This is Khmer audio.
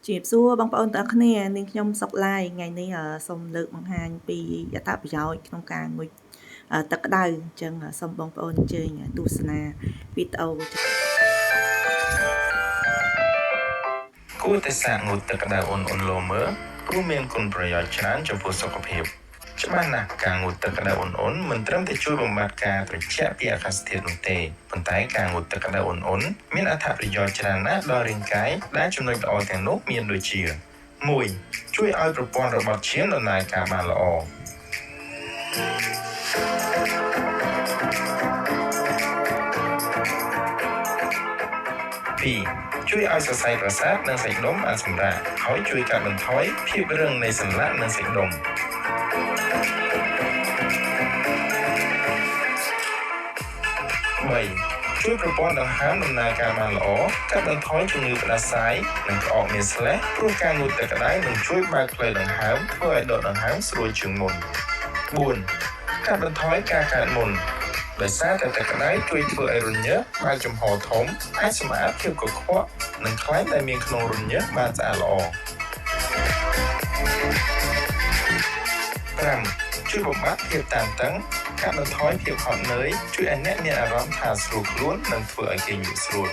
ជំរាបសួរបងប្អូនទាំងអស់គ្នានាងខ្ញុំសុកឡាយថ្ងៃនេះសូមលើកបង្ហាញពីអត្ថប្រយោជន៍ក្នុងការងូតទឹកក្តៅអញ្ចឹងសូមបងប្អូនអញ្ជើញទស្សនាវីដេអូ គួរតែសាកងូតទឹកក្តៅអ៊ុនៗលោមើលព្រោះមានគុណប្រយោជន៍ច្រើនចំពោះសុខភាពច្បាស់ណាស់ការងូតទឹកក្តៅអ៊ុនៗមិនត្រឹមតែជួយបំបាត់ការត្រជាក់ពីអាកាសធាតុនោះទេប៉ុន្តែការងូតទឹកក្តៅអ៊ុនៗមានអត្ថប្រយោជន៍ច្រើនណាស់ដល់រាងកាយដែលចំណុចល្អទាំងនោះមានដូចជា1ជួយឲ្យប្រព័ន្ធរបត់ឈាមដំណើរការបានល្អ2ជួយឲ្យសរសៃប្រសាទនិងសាច់ដុំបានសម្រាកហើយជួយកាត់បន្ថយភាពរឹងនៃសន្លាក់និងសាច់ដុំ3ជួយប្រព័ន្ធដង្ហើមដំណើរការបានល្អកាត់បន្ថយជំងឺផ្តាសាយនិងក្អកមានស្លេះព្រោះការងូតទឹកក្តៅនឹងជួយបើកផ្លូវដង្ហើមធ្វើឲ្យដកដង្ហើមស្រួលជាងមុន4កាត់បន្ថយការកើតមុនដោយសារតែទឹកក្តៅជួយធ្វើឲ្យរញើសបើកចំហធំអាចសម្អាតភាពកខ្វក់និងខ្លាញ់ដែលមានក្នុងរញើសបានស្អាតល្អ5ជួយបំបាត់ភាពតានតឹងកាត់បន្ថយភាពហត់នឿយជួយឲ្យអ្នកមានអារម្មណ៍ថាស្រួលខ្លួននិងធ្វើឲ្យគេងលក់ស្រួល